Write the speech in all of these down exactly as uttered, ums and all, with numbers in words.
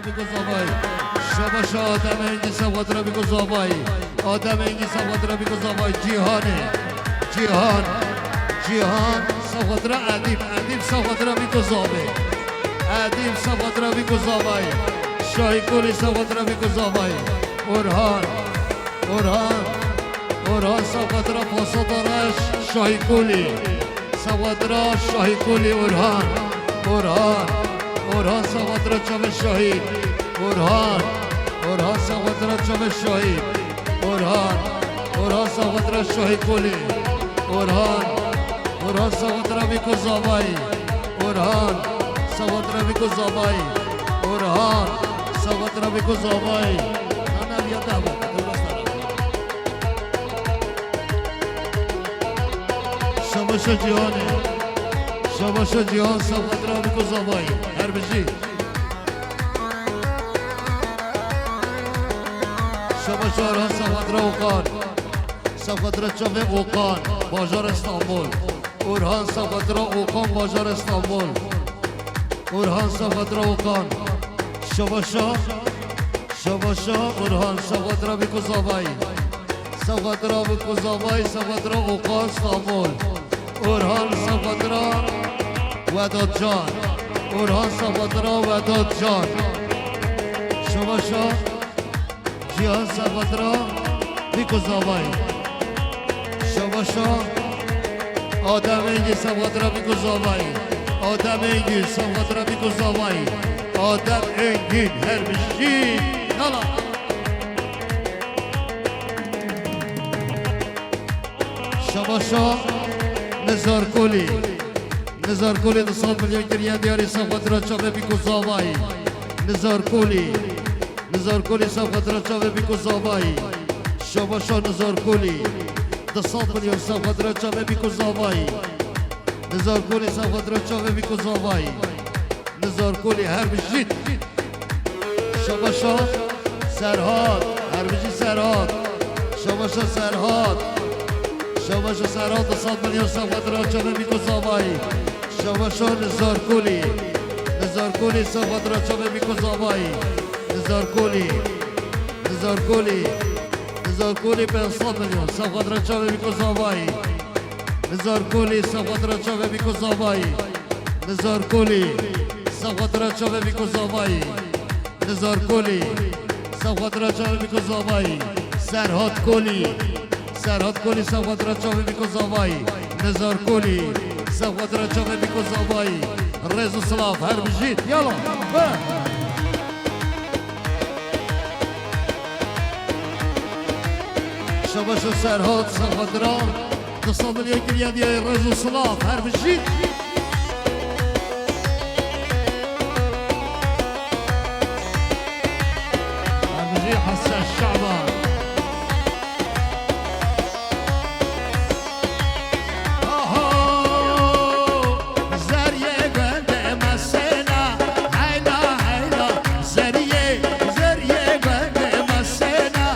Biko zavay. Şabaşa Adem Engin, sewqat ra biko zavay. Adem Engin, sewqat ra biko zavay. Cîhanê. Cîhan. Cîhan, sewqat ra Edîb. Edîb, sewqat ra biko zavê. Edîb, sewqat ra biko zavay. Şahîkolî, sewqat ra biko zavay. Orhan. Orhan. Orhan, sewqat ra Pasota Reş. Şahîkolî. Sewqat ra Şahîkolî Orhan. Orhan. Orhan, sewqat ra çavê Şahî. Orhan. Orhan, sewqat ra çavê Şahî. Orhan. Orhan, sewqat ra Şahîkolî. Orhan. Orhan, sewqat ra biko zavay. Orhan. Sewqat ra biko zavay. Orhan. Sewqat ra biko zavay. Nana viya dava. Şabaşa Cîhanê. Şabaşa Cîhan, sewqat ra biko zavay. Her bijî. Şabaşa Orhan, sewqat ra Okan. Sewqat ra çavê Okan. Bajar Stenbol. Orhan, sewqat ra Okan, Bajar Stenbol. Orhan, sewqat ra Okan. Şabaşa. Şabaşa Orhan, sewqat ra biko zavay. Sewqat ra biko zavay, sewqat ra Okan Stenbol. Orhan, sewqat ra Vedat Can. Orhan, sewqat ra Vedat Can. Şabaşa Cîhan, sewqat ra biko zavay. Şabaşa Adem Engin, sewqat ra biko zavay. Adem Engin, sewqat ra biko zavay. Adem Engin, her bijî. Yala. Şabaşa Nizar Kolî. Nizar Kolî du sed milyon kiriye diyarî, sewqat ra çavê biko zavay. Nizar Kolî. Nizar Kolî, sewqat ra çavê biko zavay. Şabaşa Nizar Kolî. Du sed milyon, sewqat ra çavê biko zavay. Nizar Kolî, sewqat ra çavê biko zavay. Nizar Kolî, her bijît. Şabaşa Serhat, her bijî Serhat. Şabaşa Serhat. Şabaşa Serhat, du sed milyon, sewqat ra çavê biko zavay. Şabaşa Nizar Kolî. Nizar Kolî, sewqat ra çavê biko zavay. Nizar Kolî. Nizar Kolî. Nizar Kolî, pênc sed milyon, sewqat ra çavê biko zavay. Nizar Kolî, sewqat ra çavê biko zavay. Nizar Kolî, sewqat ra çavê biko zavay. Nizar Kolî, sewqat ra çavê biko zavay. Serhat Kolî. Serhat Kolî, sewqat ra çavê biko zavay. Nizar Kolî, sewqat ra çavê biko zavay. Rêz û silav, her bijît. Yala. Be. Şabaşa Serhat, sewqat ra. Du sed milyon kiriye diyarî, rêz û silav, her bijît. Her bijî Hesen Şaban. Aho, Zeriyê gundê me sêna, heyla, heyla, Zeriyê, Zeriyê gundê me sêna,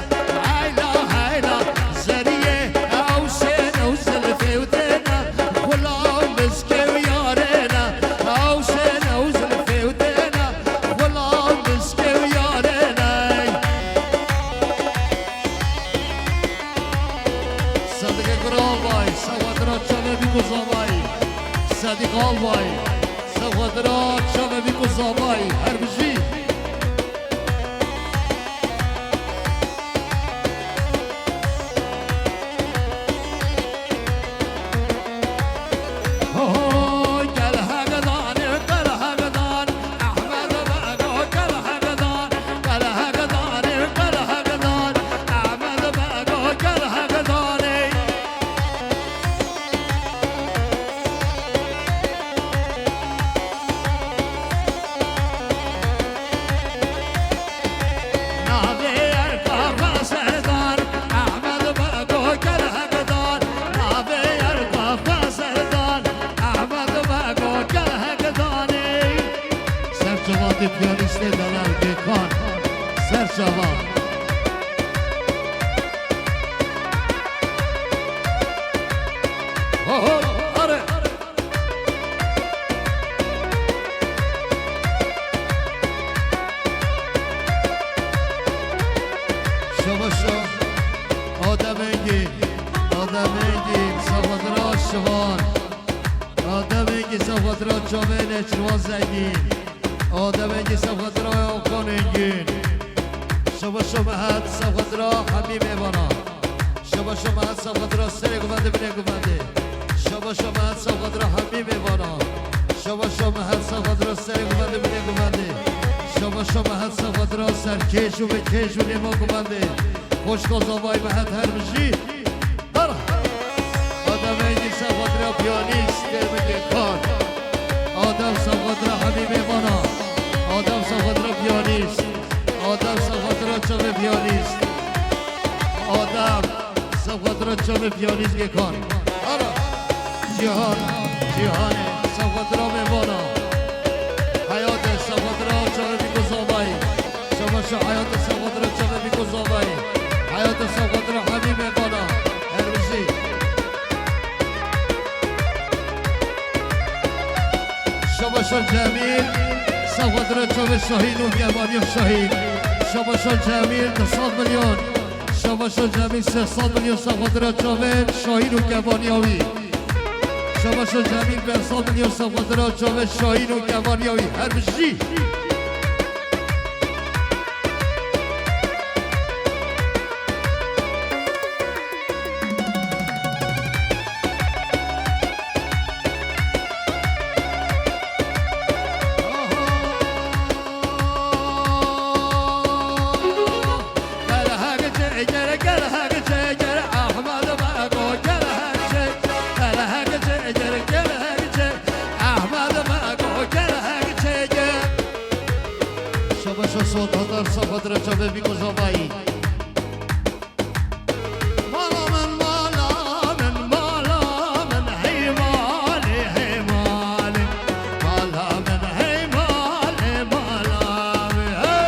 heyla, heyla, Zeriyê, ew sêne û zilfê û têne, xulam biskê û yarêne, ew sêne û zilfê û têne, xulam biskê û yarêne. Sedîqê Guralbay, sewqat ra çavê biko zavay. Sedîq Albay, sewqat ra çavê biko zavay. Her bijî. Navê erka xwe Serdar Ehmed Bego Kelhekdar. Navê erka xwe Serdar Ehmed Bego Kelhekdarê. Serçava de piyanîstê Delal Gökhan. Serçava. Ho, ho, are. Cihan. Ademekî sewqetira çavê Nêçirvan Zengîn. Ademekî sewqetira Okan Engin. Şaba şama het sewqetira hemî mêvana. Şaba şama het sewqetira serê guvendê binê guvendê. Şaba şama het sewqetira hemî mêvana. Şaba şama het sewqetira serê guvendê binê guvendê. Şaba şama het sewqetira serkêş û vêkêş û nêva guvendê. Xoşka zavayî me het her bijî. Ara. Adem Engin sewqetira piyanîst, Dermikê Kan. Adem sewqetira hemî mêvana. Adem sewqetira piyanîst. Adem sewqetira çavê piyanîst. Adem sewqetira çavê piyanîst Gêkan. Ara. Cîhan, Cîhanê sewqetira mêvana. Heyatê sewqetira çavê Bîko Zavayî. Şaba şa Heyatê sewqetira çavê Bîko Zavayî. Heyatê sewqetira hemî mêvana. Her bijî. Şaba şa Cemîl sewqetira çavê Şahîn û Gevanî Şahîn. Şaba şa Cemîl di sed milyon. Şaba şa Cemîl sê sed milyon sewqetira çavê Şahîn û Gevanî wî. Şaba şa Cemîl pênc sed milyon sewqetira çavê Şahîn û Gevanî wî. Her bijî. Şaba şa Suat Tatar, sewqetira çavê Bîko Zavayî. Mala min, mala min, mala min, hey malê, hey malê. Mala min, hey malê, mala min, hey.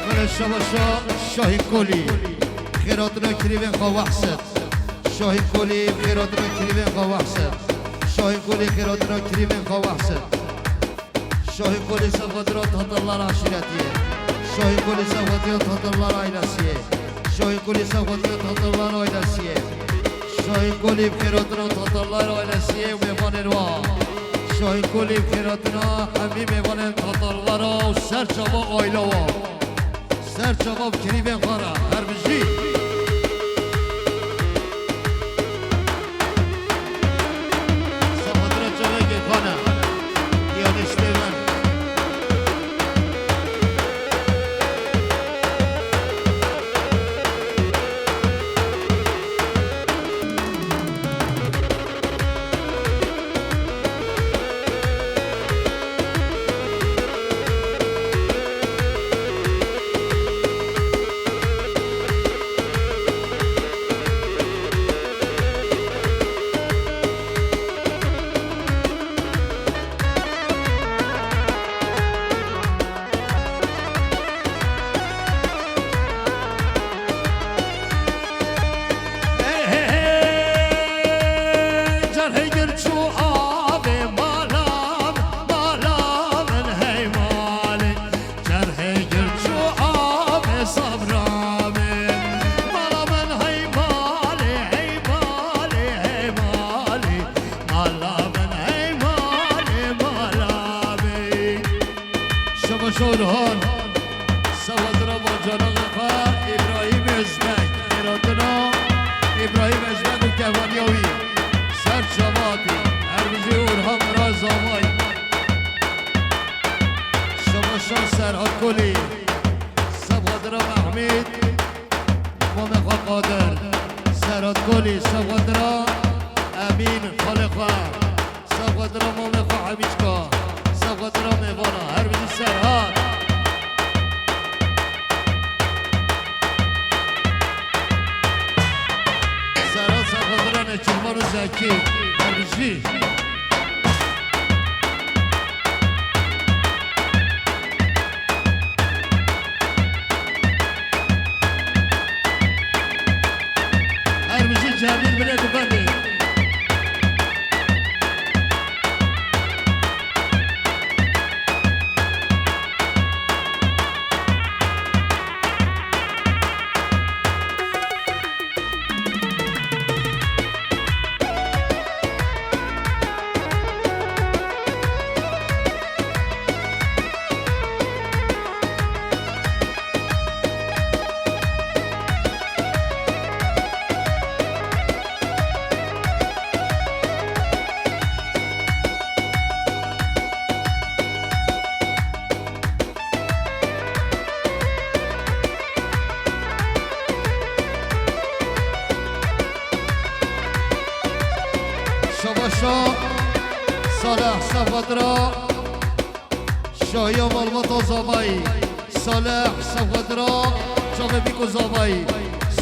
Wele şaba şa Şahîn Kolî, xêratina kirîvên xwe wehset. Şahîn Kolî, xêratina kirîvên xwe wehset. Şahîn Kolî, xêratina kirîvên xwe wehset. Şahîn Kolî sewqetira Tatarlar aşîretiyê. Şahîn Kolî sewqetira Tatarlar ailesiyê. Şahîn Kolî sewqetira Tatarlar ailesiyê. Şahîn Kolî bi xêratina Tatarlar ailesiyê û mêvanên wa. Şahîn Kolî bi xêratina hemî mêvanên Tatarlara û ser çava aile wa. Ser çava bi kirîvên xwe re, her bijî. Sewqetira çavê Gêkan e. Yanlış dêvin. Hey, hey, hey, can hey gir çû avê mala, mala min hey malê. Can hey gir çû avê sabra min. Mala min hey malê, hey malê, hey malê. Mala min hey malê, mala min. Şaba şa Orhan, sewqetira bacanaxê xwe Îbrahîm Özbek, xêratina Îbrahîm Özbek û kevaniya wî. Ser çava hatî, her bijî Orhan Miraz Zavay. Şaba şa Serhat Kolî, sewqetira Mehmîd, Mamê xwe Qadir, Serhat Kolî, sewqetira Emîn, xalê xwe, sewqetira mamê xwe Hemîçka, sewqetira mêvana, her bijî Serhat. Serhat, sewqetira Nêçirvan û Zekî, her bijî. Cemîl binê guvendê. Şabaşa Salih Sefadra. Şahiya malbata Zavayî. Salih Sefadra çavê Bîko Zavayî.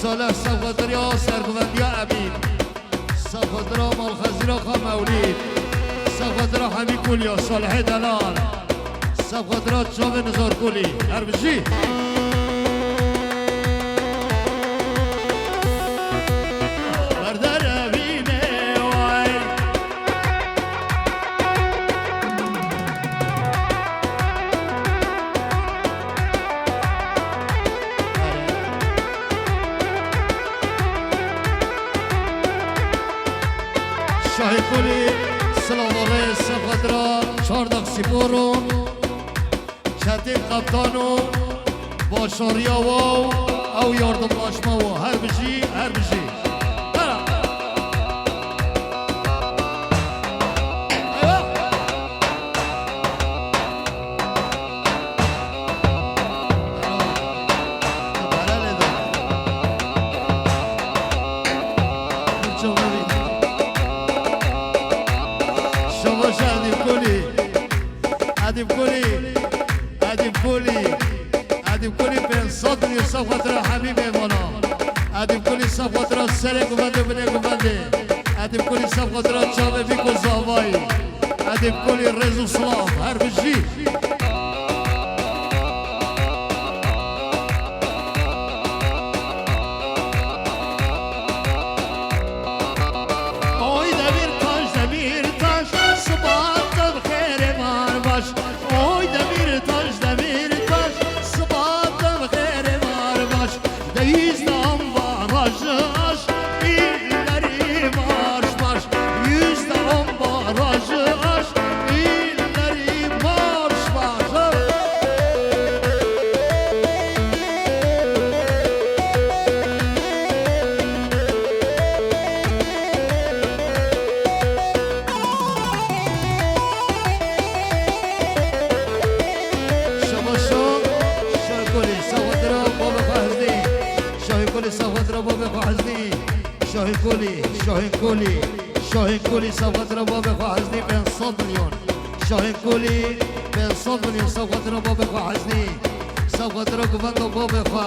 Salih Sefadra serguvendiya Emîn. Sefadra malxezîra xwe Mewlîd. Sefadra Hemî Kulya Salihê Delal. Sefadra çavê Nizar Kulî. Her bijî. Berdere vînê way. Şahî Kulî, Silavorê, Sefadra, Çardak Spor û Çetin Kaptan û başariya we û ew yardimlaşma we. Her bijî, her bijî. Eywa! Şabaş Edîb Kulî. Edîb Kulî. Edîb Kulî. Edîb Kulî pênc sed milyon sefxatira Hemî mêvana. Edîb Kulî sefxatira serê guvendê binê guvendê. Edîb Kulî sefxatira çavê Bîko Zavayî. Edîb Kulî rêz û silav. Her bijî. Oy Demîrtaş, Demîrtaş, sibat te bi xêrê mar baş. Oy Demîrtaş, Demîrtaş, sibat te bi xêrê mar baş. De yüzde on barajı aş, illeri marş marş. Yüzde on barajı aş, illeri marş marş. Şabaşo, Şahikolî, sefxatira babê xwe Heznî. Şahikolî, sefxatira babê xwe Heznî. Şahikolî, Şahikolî, Şahikolî, sefxatira babê xwe Heznî, pênc sed milyon. Şahikolî, pênc sed milyon, sefxatira babê xwe Heznî. Sefxatira guvenda babê xwe.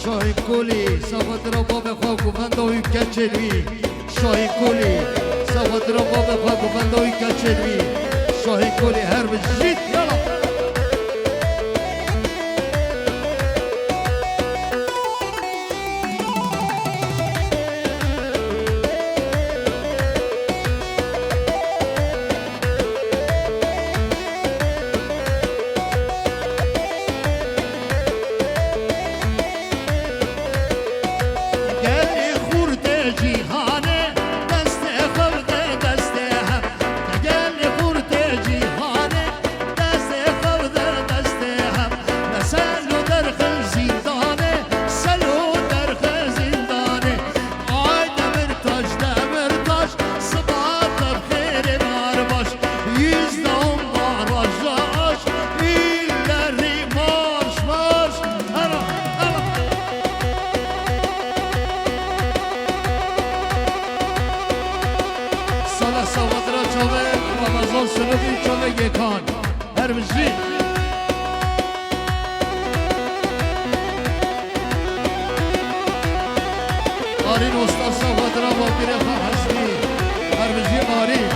Şahikolî, sefxatira babê xwe, guvenda wî, keçên wî. Şahikolî, sefxatira babê xwe, guvenda wî, keçên wî. Şahikolî, her bijît, yala. Gelê xurtê cîhanê, destê xew de destê hev. Gelê xurtê cîhanê, destê xew de destê hev. Meselo derxe zîndanê, selo derxe zîndanê. Ay Demîrtaş, Demîrtaş, sibat te bi xêrê mar baş. Yüzde on baraj aş, illeri marş marş. Hera, hera. Sala sefxatira çavê Ramazan Silivî, çavê Yekan. Her bijî. Arîn Usta, sefxatira babîrê xwe Heznî. Her bijî Arîn.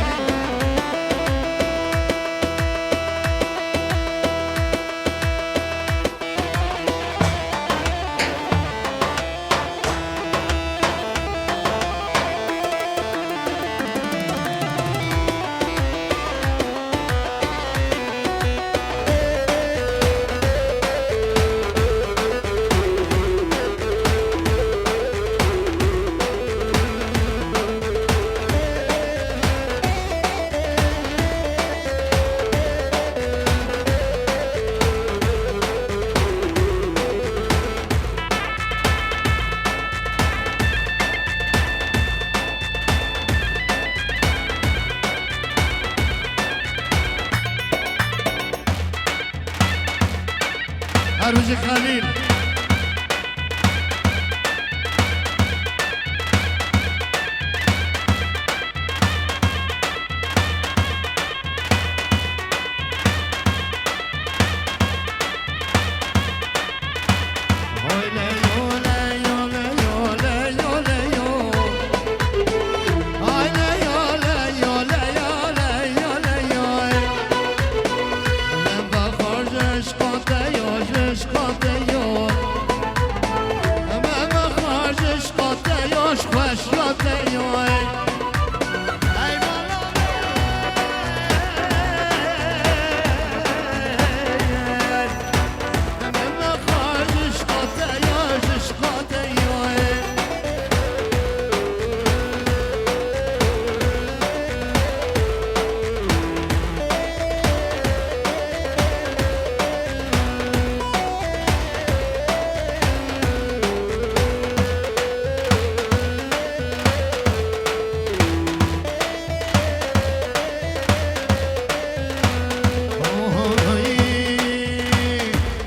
Xelîl.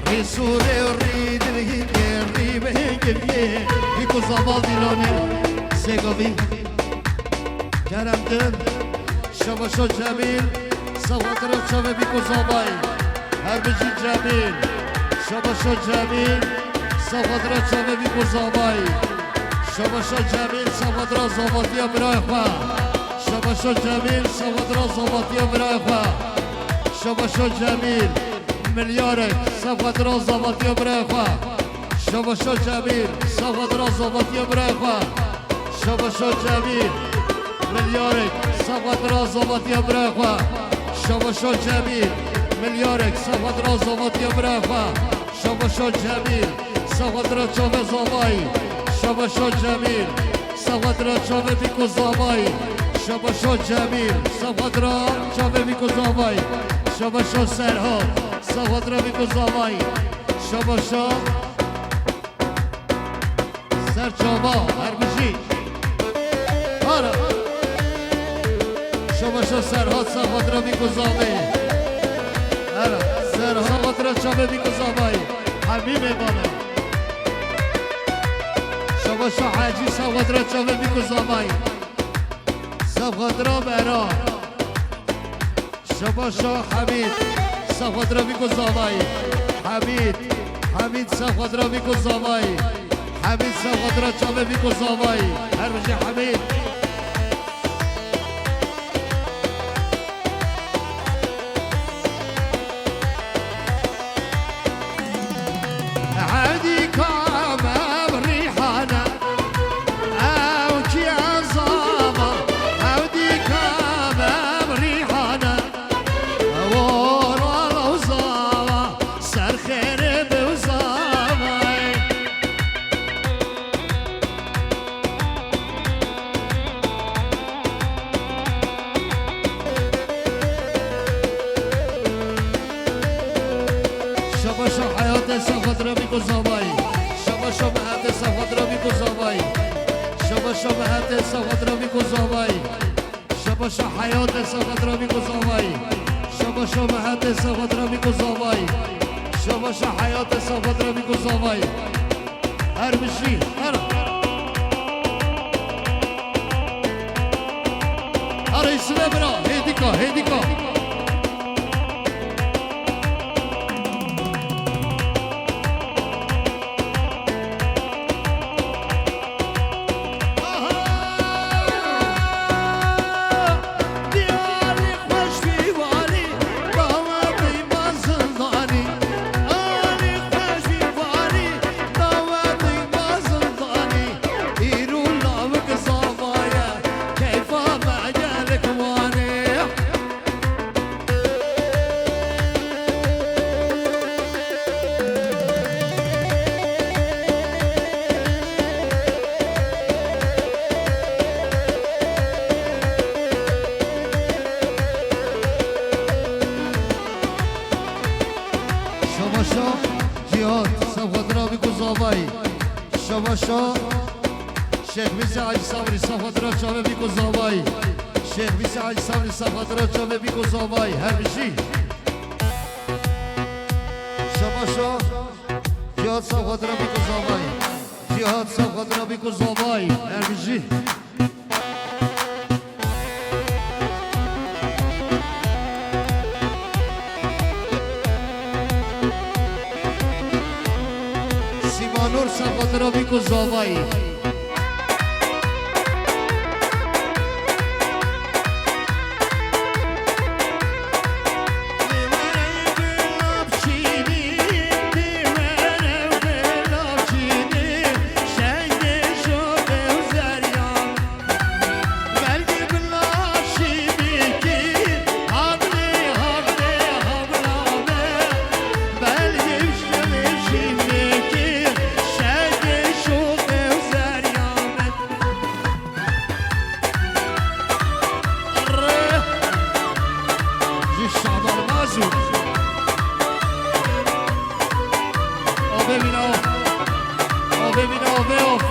Rî sûrê û rî dilhîngê, rî bihêngê biyê, Bîko Zaval Dîlanê, Sêgovî. Kerem din, Şabaşo Cemîl, sewqat ra çavê Bîko Zavayî. Her bijî Cemîl, Şabaşo Cemîl, sewqat ra çavê Bîko Zavayî. Şabaşo Cemîl, sewqat ra zavatiya birayê xwe. Şabaşo Cemîl, sewqat ra zavatiya birayê xwe. Şabaşo Cemîl, milyarek, sewqat ra zavatiya birayê xwe. Şabaşo Cemîl, sewqat ra zavatiya birayê xwe. Şabaşo Cemîl, milyarek, sewqat ra zavatiya birayê xwe. Şabaşo Cemîl, milyarek, sewqat ra zavatiya birayê xwe. Şabaşo Cemîl, sewqat ra çavê Zavayî. Şabaşo Cemîl, sewqat ra çavê Bîko Zavayî. Şabaşo Cemîl, sewqat ra çavê Bîko Zavayî. Şabaşo Serhat, sewqat ra Bîko Zavayî. Şabaşo Serçava, her bijî. Ara. Şabaşo Serhat, sewqat ra Bîko Zavayî. Ara. Serhat, sewqat ra çavê Bîko Zavayî. Hemî mêvan e. Şabaşo Hecî, sewqat ra çavê Bîko Zavayî. Sewqat ra Mera. Şabaşo Hemîd, sewqat ra Bîko Zavayî. Hemîd, Hemîd, sewqat ra Bîko Zavayî. Hemîd, sewqat ra çavê Bîko Zavayî. Her bijî Hemîd. Hewdîka me bi Rîhane, ew çiya zava, hewdîka me bi Rîhane, wora law zava, ser xêrê bi zava. Şabaşo Heyatê, sewqat ra Bîko Zavayî. Şabaşo Mehetê, sewqat ra Bîko Zavayî. Şabaşo Mehetê, sewqat ra Bîko Zavayî. Şabaşo Heyatê, sewqat ra Bîko Zavayî. Şabaşo Mehetê, sewqat ra Bîko Zavayî. Şabaşo Heyatê, sewqat ra Bîko Zavayî. Her bijî, her. Her îsime bira, hêdîka, hêdîka. Şabaşo Cihat, sewqat ra Bîko Zavayî. Şabaşo Şêx Mîsê Hacî Sabrî, sewqat ra çavê Bîko Zavayî. Şêx Mîsê Hacî Sabrî, sewqat ra çavê Bîko Zavayî. Her bijî. Şabaşo Sax xatir Abîko Zavayî. Cîhat sax xatir Abîko Zavayî. Her bijî. Sîmanor sax xatir Abîko Zavayî. Ji Şaban Mazû. Avê mîna of. Avê mîna, avê of.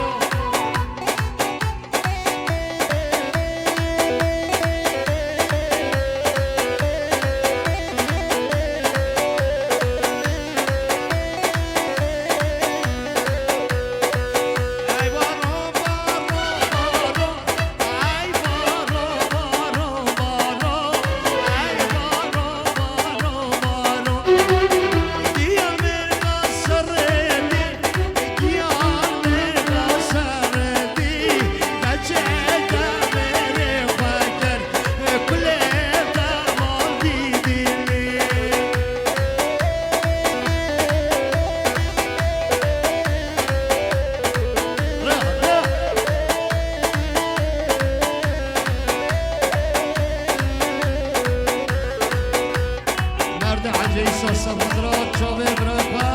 Merde Hecê Îsa Semîra, çavê bira xwe,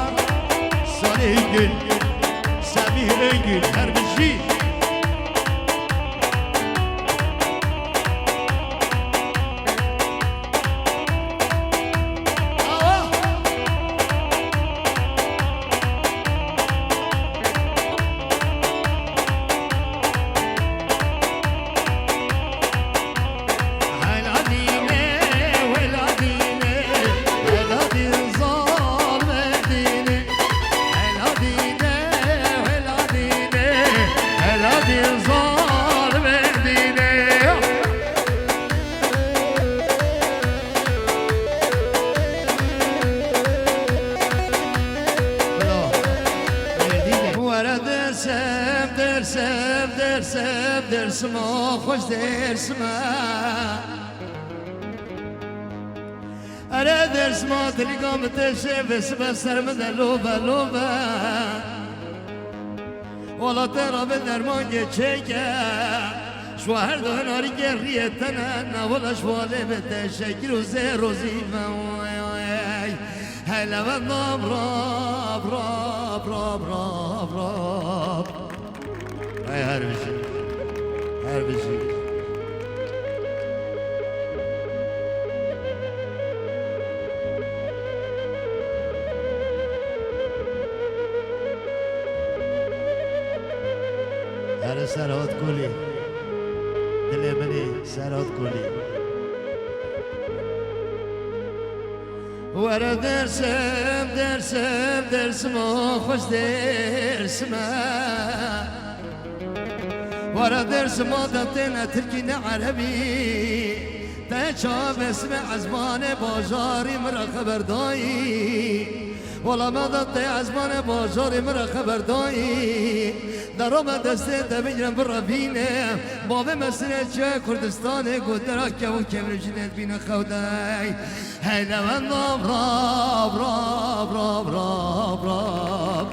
Salih Gül, Semîh Öngül, her bijî. Were Dersim, Dersim, Dersim, Dersimo, xweş Dersime. Ere Dersima, dilîka min te şê ve sibe ser min de love, love. Wala te rabe derman geçeke. Ji we her du hinarî geriyê te ne, ne wala ji walê be te şekir û zêr û zîve. Hele ve dam rab, rab, rab, rab, rab. Ay her bijî. Her bijî. Here Serhat Kolî. Dilê min î Serhat Kolî. Were Dersim, Dersim, Dersimo, xweş Dersime. Were Dersima de tê ne Tirkî ne Erebî. Te çav esme ezmanê bajarî min re xeber dayî. Wala me de tê ezmanê bajarî min re xeber dayî. Dera me destê te bigire min re bîne. Bavê me sirê çiya Kurdistanê got dera kev û kevin jî nedibîne xewdey. Hey lewendam rab, rab, rab, rab, rab.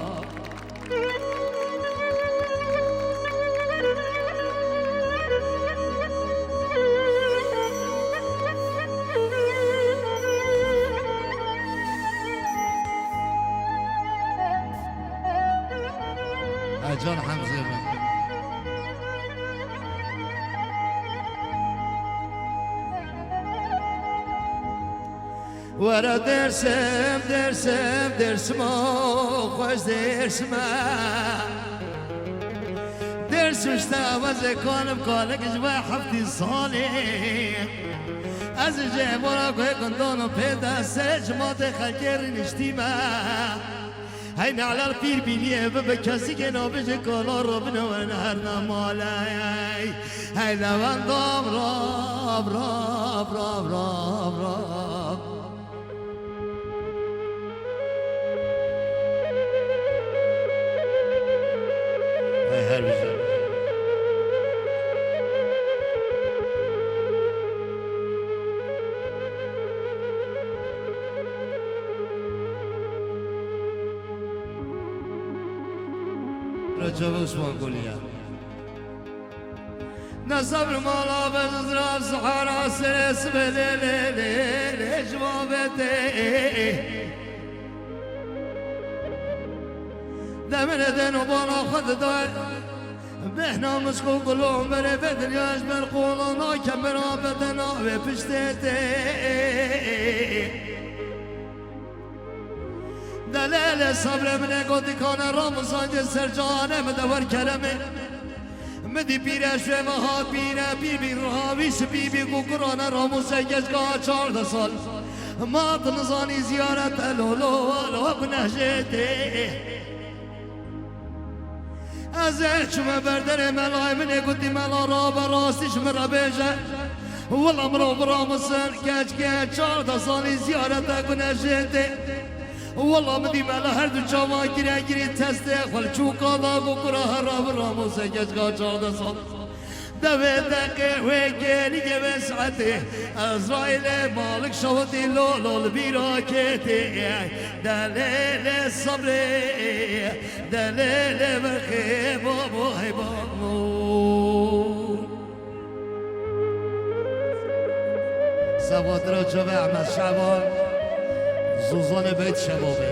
Ay can Hemzê min. Were Dersim, Dersim, Dersimo, xweş Dersime. Dersim ji te ewez ê kalim kalek ji we heftî salê. Ez ji êvara ku hê gundan û pê de serê cimatê xelkê rîniştîme. Hey nalal pîr bîniyê bibe kesikê nabêje kala rabine wen her nemaley. Hey lewendam rab, rab, rab, rab, rab. Hey her bijî. Recep Osman Goliya. Ne sebr mala be zira sihara sere sibe lê lê lê lê ji babetê. Demire den û bala xwe dida. Behna mişk û gulon berê be dinya ji ber qola nake bera bedena wê piştê tê. Delele sabre min e gotî kane ramusancê ser canê min de wer keremê. Min dî pîre şûê meha pîre pîr bî rihavî spî bî ku kurane ramûse keçka çardeh sal. Ma tu nizanî ziyaret e lo lo lo guneh jê tê. Ez ê çûme ber derê melayê min ê gotî mela rabe rastî ji min re bêje. Wela mirov biramusin keçke çardeh salî ziyarete guneh jê tê. Wela min dî mela her du çavan gire girî testê xwe li çûka da ku kura hera biramusin keçka çardeh sal. Devê deqê wê kêlîkê wê saetê Ezraîlê malik şewitî lo lo li bîra kêtê. Delê lê sebrê, delê lê berxê babo hey babo. Sebatira çavê Ehmed Şaban, Zozanê Beyt Şebabê.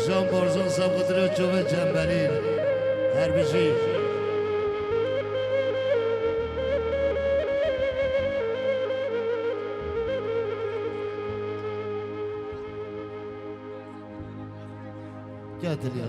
Jean Barzan Sebatira çavê Cembelîn. Her bijî. Gel Dilya.